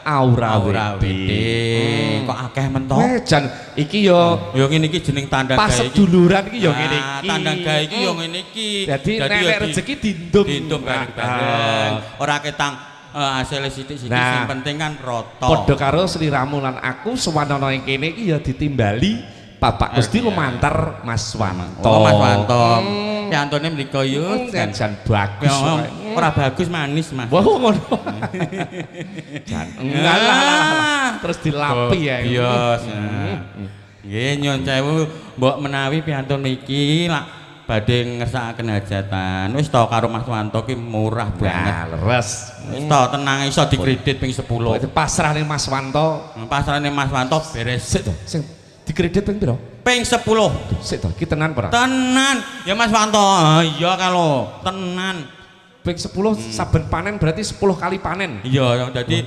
Aura Aura Wedding. Wedding. Kok akeh mentok. Weh, jan iki yo Yo ngene iki jeneng tandang pas gawe iki. seduluran iki yo ngene Nah, iki. tandang gawe iki yo ngene iki. Dadi nek yo nek rezeki dindum. Dindum bareng-bareng. Ora ketang asale sithik-sithik, Nah. sing penting kan rata. Padha karo sliramu lan aku sowan ana ing kene iki ya ditimbali Bapak Gusti lumantar Mas Wanto. Oh, Mas Wanto. Piantune mriko yo. Jan jan bagus. Ya, ora bagus manis, Mas. Wah, ngono. Jan enggak lah. Terus dilapi ya. Iya. Nggih, nyuwun sewu, mbok menawi piantun mriki lak badhe ngersakaken hajatan. Wis to karo Mas Wanto ki murah banget. Nah, leres. Wis to tenang, iso dikredit ping 10. Pasrahne Mas Wanto. Pasrahne Mas Wanto beres. Sik to, sing dikredit ping piro? Ping 10. Sik to, iki tenan ora? Tenan. Ya Mas Wanto. Ah, iya kalau tenan. Ping 10 saben panen berarti 10 kali panen. Iya, dadi